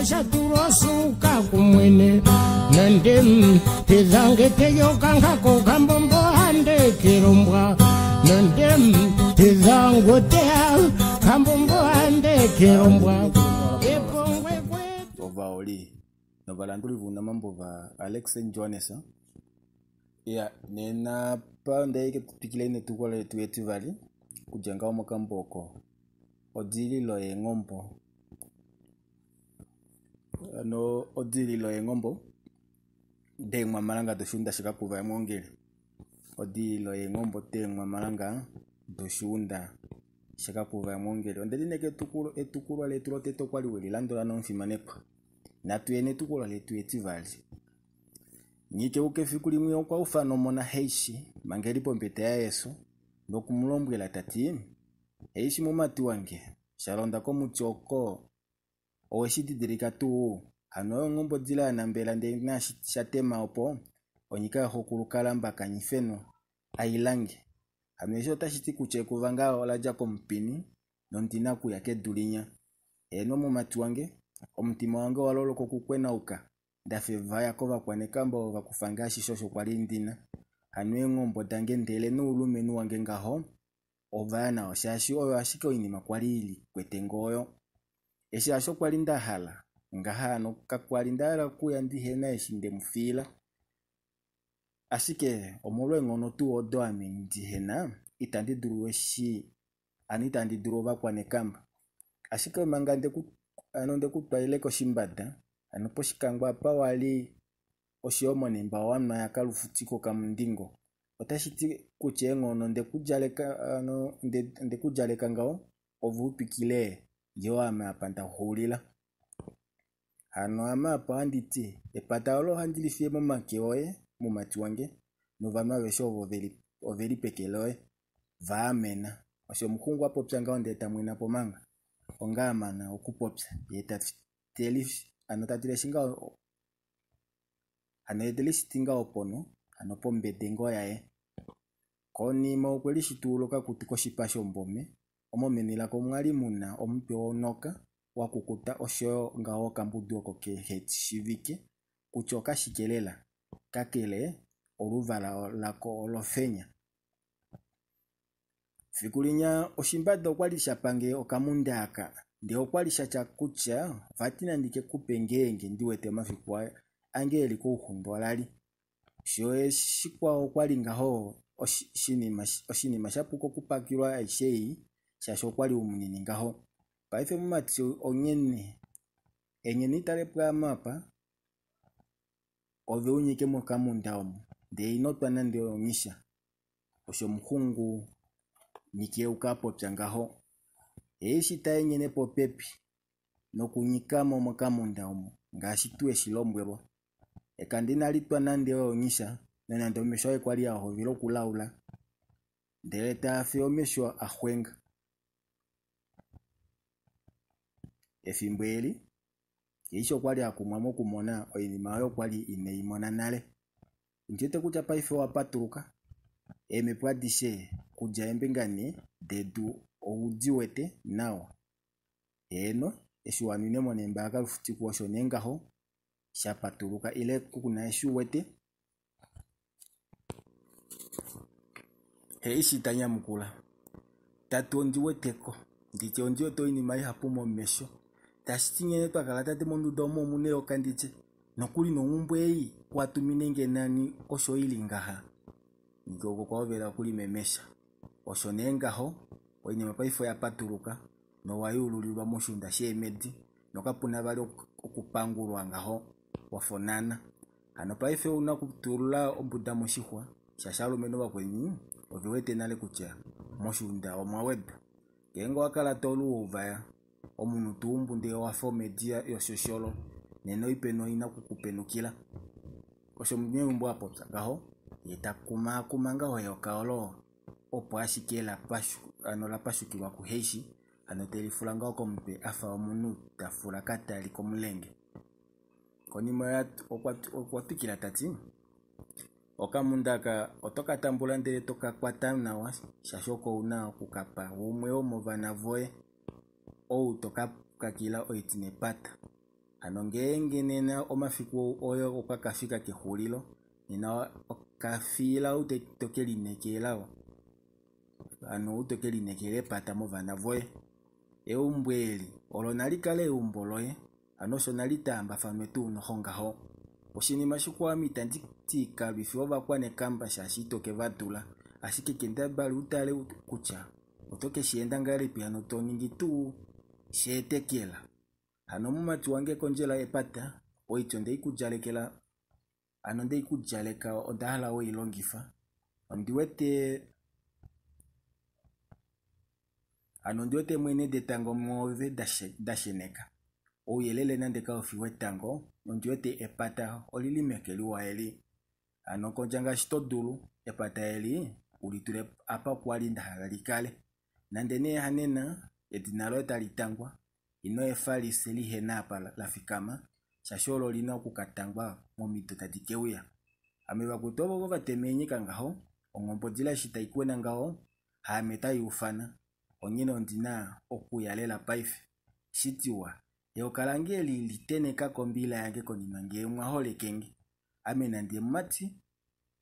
sha tulwa osuuka kumwene nande tezange teyokankako kambombo hande kelombwa nande tezango tea kambombo hande kelombwa epongwe kwetu ovaoli novalanduli vounamambo va Alex Jones. Ya nena pa ndaike tutwikile netukulo letu etivali okudja ngaho mokambo oko Odiililo yeenghombo. Hano odiililo yeenghombo deemwamalanga doshiunda shikakuva yamwoongele. Odiililo yeenghombo deemwamalanga doshiunda shakakuva yamwoongele. Onde lineekela etukulwa letu lotete okwali weli landula nomufimanekwa. Natu ye netukulwa letu etivali. Nghikeuka efiku limwe okwa ufana omona Heishi manga eli pombete yaYesu noku mu lombwela ta ti, Heishi mumati wange, sha londa komuti oko owe shi didilika tuu? Hano oyo onghombo dila ya nambela ndee naashi sha tema opo onyika yaxokulu Kalamba Kanyifenwa ailange. Hano eshi otashi ti kutya ekuva ngaho ola dja komupini nondi na okuya kedu linya. Heeno mumati wange, omutima wange owa loloka okukwenauka nda fa evaya kovakwanekamba ovo va kufa nge ashishe osho kwa li ndi na. Hano eenghombo dange ndele noulumenhu wange ngaho ova ya nao shaashi oyo ashike oinima kwa li i likwete nge oyo. Eshi hasho kwa li nda hala ngaha hano kakwa li nda hala okuya ndihe na eshi nde mu fiila. Ashike omolweenghono tuu odo ame ndihe na, itandi dulu eshi hano itandi dulu ovakwanekamba. Ashike manga ndeku hano ndeku twalile koshimbada, hano poshikango apa wa li oshoyo monemba wa nwa yakalufutiko kamundingo. Otashi ti kutya eenghono ndeku djaleka hano ndeku djaleka ngaho ove u twikile yoo ame apa nda xuulila. Hano ame apa ohandi ti epata olo ohandi li fiye momake oye mumati wange novanhu aveshe ovo oveli peke loye va amena. Osho omuxungu a popya ngaho ndee ta mwena po manga onga a mana okupopya yee hano ta tileshi ngaho hano ye te lishiti ngaho pono hano pombete ngoo yaye. Konima okwe lishitulula okakutu koshipa shombome omo meni lako omwali muna omutwe wonoka wa kukuta oshoyo ngaho okambudu oko kehe shivike kutya okashike lela kakele oluvala lako olofenya. Fiku linya oshimbada okwali sha pange okamunda aka ndee okwali shatya kutya vati nandi ke kupe ngeenge ndi wete omafiku ange eli kouxundo lali. Sho shikwao okwali ngaho oshinima shapuka okupakilwa aishe ei shaashi okwali umunini ngaho. Paife mumati onghene enyene itale pwaame apa ove unyike mokamunda omo ndee ino twa nande onyisha. Osho omuxungu Nghikeuka a popya ngaho. Eshi ta enyene popepi nokunyikamo mokamunda omo ngaashi tuu eshi lombwelwa. Ekanda inali twa nande oyo onyisha nonande omesho aye kwali a hovela okulaula ndele taa fi omesho a xwenga. Efimbo eli Heishi okwali a kumwa mokumona oinima oyo kwali inei mona nale. Ondi wete kutya paife owa patuluka eemhepo adishe kudja eembinga nhee dedu oudi wete nawa. Heeno eshi wanwine monemba yakalufutiku osho nee ngaho sha patuluka ile kuna eshi uwete. Heishi ta nyamukula tati ondi weteko nditye ondi wete oinima ihapu momesho. Tashi ti nghene twakala tate monduda omo omuna eyoka nditye nokuli nonghumbo ei watumine nge nani osho ili ngaha. Nghikeuka okwa hovela okulimemesha. Osho nee ngaho oinima paife oya patuluka nowa yululilwa moshiunda sheemedi nokapuna vali okupangulwa ngaho wafa onhana. Hano paife ouna okutulula ombuda moshixwa shaashi ovalumenhu vakweni ove wete nale kutya moshiunda omwa wedwa. Ngeenge owa kala to lu ouvaya omunhu to umbu ndee owafa omedi yoshosholo nena oipena oina okukupenukila. Osho omuneumbo a popya ngaho yee ta kumaakuma ngaho eyoka olo opo ashike la pashukilwa kuHeishi hano telifula ngaho komutwe afa omunhu ta fula katali komulenge. Konima okwa twikila tati okamunda aka oto ka tambula ndele to ka kwata nawa shaashi oko una okukapa umwe womovana voye ou to ka kakila oiti nepata. Hano ngeenge nena omafiku oye okwa ka fika kexulilo, nena okafiila ou to ke lineekela hano ou to ke lineekela epata movana voye. Eumbo eli olo nali kale eumbo loye, hano osho nali taambafanwe tuu noho ngaho. Oshinima shikwao ame itandi ti kalwifi ovakwanekamba shaashi ito ke va dula, ashike kendabala utale kutya oto ke shi enda ngahelipi hano to ningi tuu sheetekela. Hano mumati wange kondjela epata, oitya ondei ku djalekela hano ndei ku djaleka onda hala we i longifa. Ondi wete hano ondi wete mwene detango mwoove da sheneka. Ouyelele nande kaufi wetango, ondi wete epata olili meke liwa eli. Hano kondja ngaashi to dulu, epata eli uli tule apa kwali nda hala li kale. Nande nee hanena edina loye tali tangwa, ino efa lifye lihena apa la fikama, shaashi olo olina oku ka tangwa momido tadi ke uya. Ame vakwetu ovovo va tema eenyika ngaho, onghombodila eshi tai kwena ngaho, haame tai ufana, onghene ondina okuya lela paife. Shitiwa, eyoka lange eli litenheka kombila yange konima ngee mwa holeke nge. Ame nande mumati,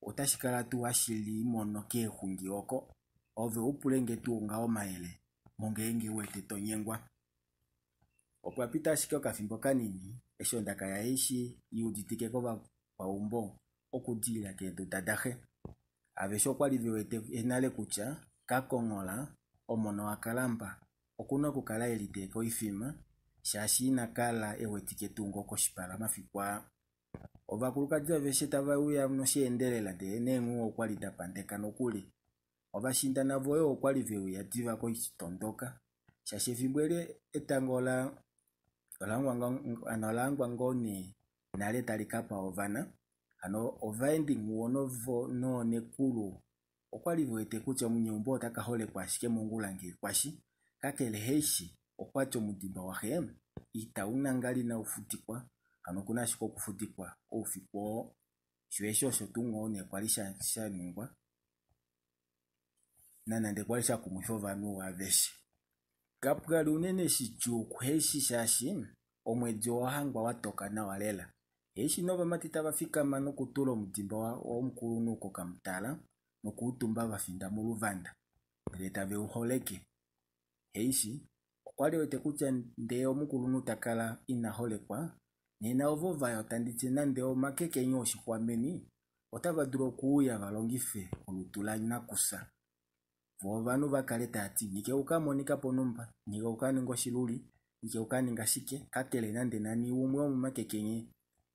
otashi kala tuu hashi limono keexungi oko. Ove u pule nge tuu ngaho omayele mongeenge u wete to nyengwa. Opwa pita ashike okafimbo kanini eshi ondaka yaye eshi i uditike kovakwaumbo okudilila keenduda daxe. Aveshe okwali ve wete nale kutya Kakonghola omona waKalamba okuna okukala e liteeka oifima shaashi ina kala e wetike tuu ngoo koshipala omafiku aa. Ovakulukadi aveshe tave uya nosheendelela ndele neenghuwo okwali da pandeka nokuli. Ovashiinda navo yoo okwali ve uya diva koshitondoka shaashi efimbo eli etango ola ola hangwa ngoo nee nale tali kapa ovana. Hano ovaendinghuwo noonekulu okwali ve wete kutya omunyeumbo ota ka holekwa ashike mongula ngee kwashi. Kakele Heishi okwati omudimba waxe itau nangala inau fudikwa, hano okuna ashike okufudikwa oufiku oo. Sho eshi osho tuu ngoo nee kwali sha ningwa nanande kwali sha kumwifa ovanhu aveshe. Kapwali unene shidjuu kuHeishi shaashi omwedi owa hangwa wa toka nawa lela. Heishi novamati tava fikama nokutula omudimba womukulunhu kokamutala nokuutumba va finda moluvanda ndele tave u holeke. Heishi okwali wete kutya ndee omukulunhu ta kala ina holekwa, nena ovo vaya tandi ti nande omakekenyo oshixwameni otava dulu okuuya va longife olutu lanakufya. Vo ovanhu va kale tava ti nyike uka monika ponhumba, nyike uka ninga oshiluli, nyike uka ninga shike, kakele nande nani umwe womomakekenye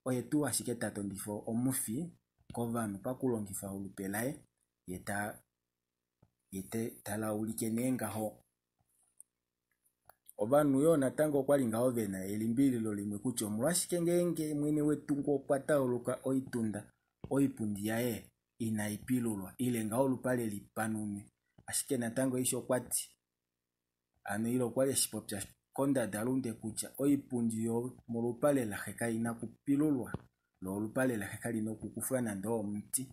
oye tuu ashike ta tondifa omufi kovanhu pakulongifa olupe laye, ye ta laulike nee ngaho. Ovanhu yoo natango okwali ngaho vena elimbililo limwe kutya omolwashike ngeenge mwene wetungo okwa tauluka oitunda, oipundi yaye inai pilulwa ile ngaho olupale lipanunwe. Ashike natango eshi okwa ti hano ile okwali eshi popya kondadalunde kutya oipundi yomolupale laxe kaina kupilulwa lo olupale laxe kalina okukufwa nande omuti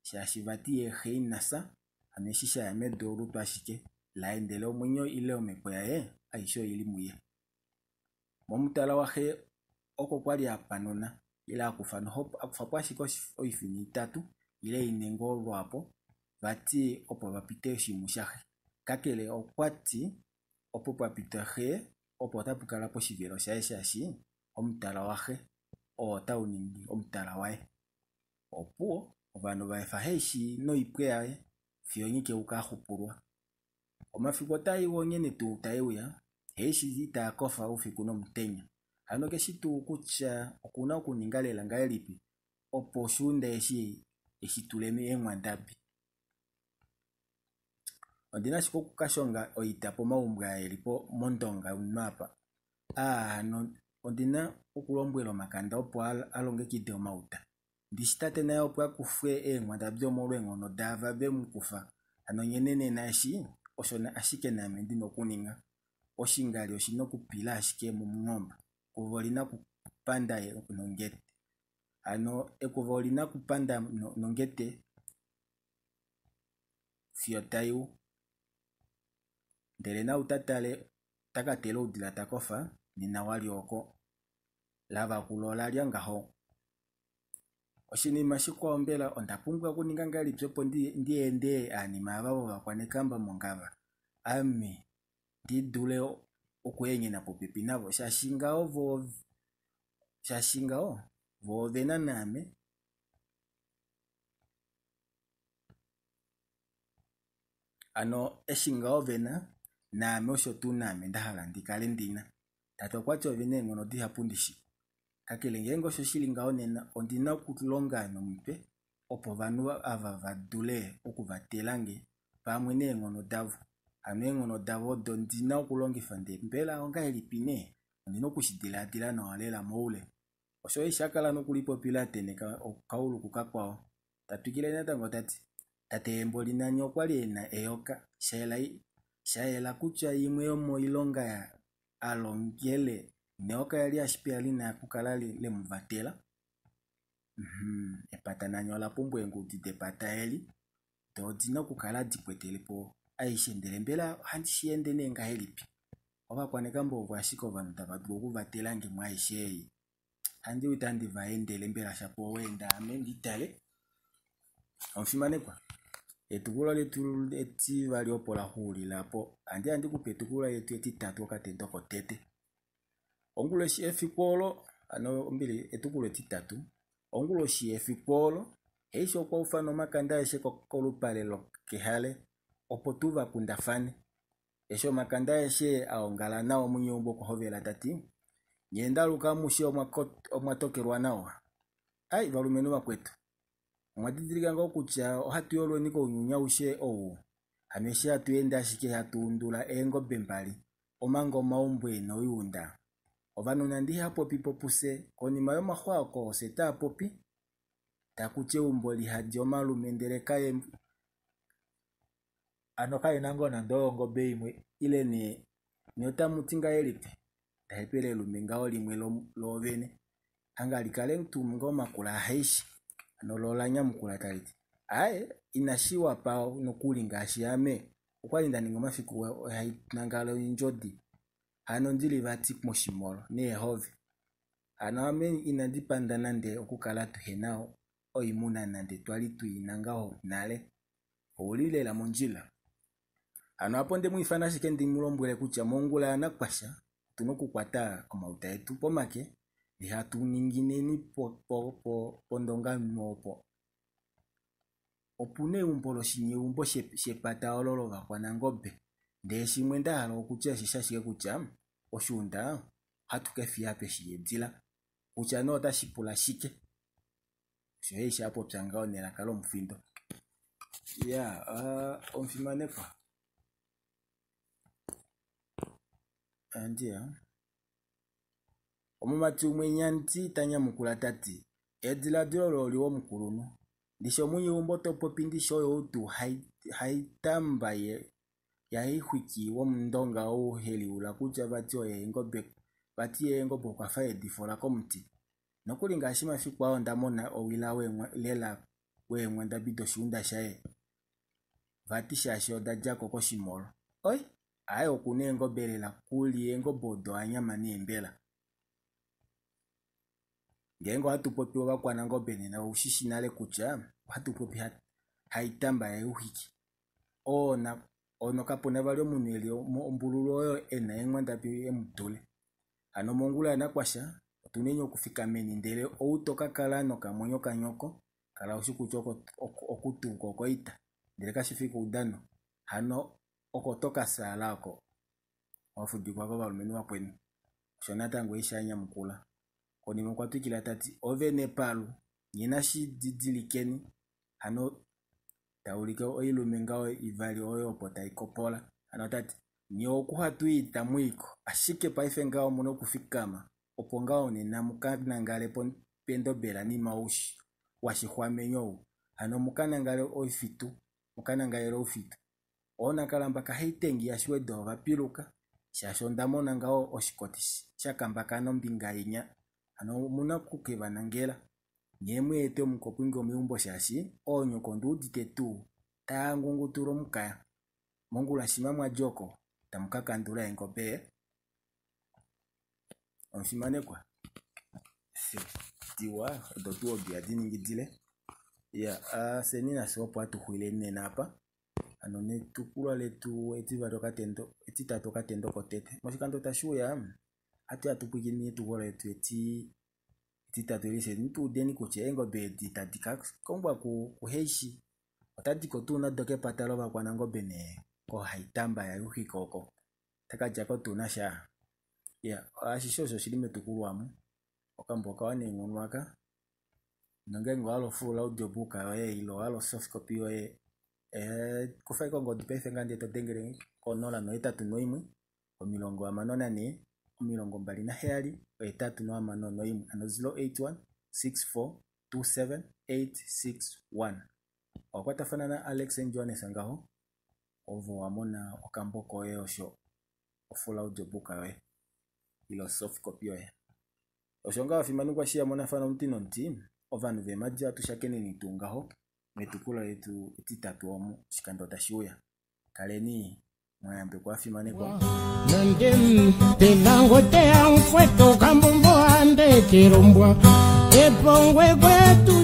shaashi vati ye xe ina fya, hano eshi shaya medu olutu ashike laye ndele omwenyo ile omhepo yaye aishe oili muye. Momutala waxe oko kwali a panuna ile akufa po ashike oifini itatu ile ine ngoo lwaapo vati opo va pite oshimhu shaxe. Kakele okwa ti opo pwa pita xe opo otapu kala poshivelo shaye shaashi omutala waxe oo otau ningi omutala waye. Opuwo ovanhu va efa Heishi noipwe yaye fiyo nyike uka xupulwa. Omafiku otaa iwa onghene tuu tae uya, Heishi itaa kofa oufiku nomutenya. Hano keshi tuu kutya okuna okuninga lela ngahelipi opo oshuunda eshi eshi tule eenghwandabi. Ondina ashike okukashonga oita pomaumbo aa eli mondonga omunhu apa. Hano ondina okulombwela omakanda opo a longekide omauta. Ndishi tate naye opo akufwe eenghwandabi omolwa eenghono daava ve mu kufa. Hano nghene nena eshi osho ashike naame ndina okuninga. Oshingali oshina okupila ashike momungomba. Ekuva olina okupanda nongete. Hano ekuva olina okupanda nongete fiyo taiu. Ndele nau ta tale ta ka tela oudila ta kofa nena wali oko. Lavakula ola lya ngaho. Oshinima shikwao mbela onda pumbwa okuninga ngahelipi opo ndi ende aanima ava vovakwanekamba mongava ame ndi dule okuenghena popepi navo shaashi ngaho vo ovena naame. Hano eshi ngaho vena naame osho tuu naame nda hala ndi kale ndina. Tate okwati ovena eenghono dihapu ndishi. Kakele ngeenge osho shili ngaho nena ondina okulonga nomutwe opo ovanhu ava va dule okuvatelange pamwe neenghono davo. Hano eenghono davo odo ndina okulongifa ndee mbela ongahelipi nee? Ondina okushidilaadila nawa lela moule. Osho eshi akala nokulipopila ateneka okaulu kukakwao. Tatwikile natango tati tate Emboli nani okwali ena eyoka shayela kutya imwe yomoilonga alongele neyoka yali ashike lina okukala lemuvatela. Epata nani ola pumbwa eengudi depata eli doo odina okukala dikwetelepo aishe ndele mbela ohandi shi ende nee ngahelipi? Ovakwanekambo ovo ashike ovanhu tava dulu okuvatelange mwaaishe ei. Handi wete handi va endele mbela shapo oweenda ame nditale. Omufimanekwa, etukulwa letu etivali opo la xuulila po. Handi handi kupe etukulwa letu etitatu okatendo kotete. Onguloshi efiku olo, hano ombili etukulwa etitatu. Onguloshi yefiku olo, Heisho okwa ufana omakanda aeshe kolupale lokehale opo tu va kundafane. Eshi omakanda aeshe a ongala nawa omunyeumbo okwa hovela ta ti, Nyee ndaluka amushe omwa tokelwa nawa. Ai valumenhu vakwetu, omwa didilika ngoo kutya ohatu yolweni kounyuni aushe ou? Hano eshi hatu ende ashike hatu undula eengobe mbali omanga omaumbo e na oiunda. Ovanhu nande iha popi po pufye, konima yomaxwaako ofye taa popi. Taku ti eumbo lihadi omalume ndele kaye Hano kae na ngoo nande oyo ongobe imwe. Ile nee nye otamu ti ngahelipi? Ndahepela elume ngaho limwe loovene. Hanga li kale tuu ngoo makula ahaishi. Hano lo ola nyamukula tali ti, Aaye, inashi wapa nokuli ngaashi ame okwali nda ninga omafiku hainangala oindjodi hano ndili vati moshimolo neehove. Hano ame inandi panda nande okukala tuhena oimuna nande twali tuina ngaho nale. Ouli lela mondjila. Hano apo onde mu ifana ashike ndi mu lombwele kutya mongula yanakwasha otuna okukwata omauta etu pomake ndee hatu ningineni pondonga opo. Opuna eumbo loshinyeumbo shepata olo lovakwanangobe. Ndee shimwe nda hala okutya osheshi ashike kutya oshuunda ohatu ke fiya peshi yedila kutya nee otashi pula shike. Osho eshi a popya ngaho nelaka lomufindo. Ya omufimanekwa andiya omumati umwe nyandi ta nyamukula ta ti ediladilo olo oliwa omukulunhu ndishi omunyeumbo to popi ndishi oyo ou tuu haitamba yahaixwiki womundonga ou heliula kutya vati oye eengobe vati ye eengobe okwafa edi fola komuti. Nokuli ngaashi mafiku aa onda mona owila lela weenghwandabi doshiunda shaye vati shaashi oda djako koshimolo. Oi! Aaye okuna eengobe lela kuli eengobe odo anyama nee mbela. Ngeenge ohatu popi ovakwanangobe nena oushishi nale kutya ohatu popi haitamba yaUhiki. Oo kapuna vali omunhu eli ombululu oyo ena eenghwandabi emu dule. Hano mongula yanakwasha otuneni okufikameni ndele ou to ka kala nokamwenyo kanyoko kala ushi kutya okutuuka okoita ndele kashifi koudano. Hano oko to ka fyaala oko wafudikwa kovalumenhu vakweni. Osho natango eshi a nyamukula. Konima okwa twikila ta ti ove nepalu nye nashi didilikeni hano ta ulike oilume ngaho ivali oyo opo tai kopola. Hano tati nye oku hatu i itamu iko ashike paife ngaho omuna okufikama opo ngaho nena muka nangale pendobe lanima washixwamenyo ou. Hano muka nangale oifitu, muka nangalele oufitu. Oonakalamba kahaitengi yashiweda ova piluka shaashi onda mona ngaho oshikoti shakambakana ombinga inya. Hano omuna oku ke va nangela. Nye mu ete omukopwingo meumbo shaashi oonyoko onduudite tuu taa ngungutula omukaya. Mongula shima mwadji oko tamu ka kandula eengobe. Omufimanekwa. Diwa odo tuu odo ihadi ningi dile. Iya, fyeni nafye opo hatu xulile nena apa. Hano netukulwa letu etivali okatendo, etitatu okatendo kotete. Moshikando tashi uya, ohatu ya tupwikinine etukulwa letu etitatu eli fyeni tuudeni kutya eengobe edi tadi ka kongwa kuHeishi otadi ko tuu nado kepata lovakwanangobe nee koHaitamba yaYuhiko oko. Otakadja ko tuu nasha? Iya, ashishe osho oshili metukulwa omu. Okambo okawa neenghono aka. Nongeenge owahala ofull audiobook yoye ile owahala osoft copy yoye, kufa ashike ongodi paife nga ndee todengele ko 081 64 27 861 hano 081 64 27 861. Owakwatafana na Alex and Johannes ngaho ovo wamona okambo koye osho ofull audiobook yoye ile osoft copy yoye. Osho ngaho fimanekwa shiya monafana omuti nomuti ovanhu veemadi ohatu shakeneni tuu ngaho metukulwa letu etitatu omu oshikando tashi uya. Kaleni mwayambekwa afimanekwa. Nandem pedhango teya mukwetu kambombo ande kilumbwa epongwe kwetu.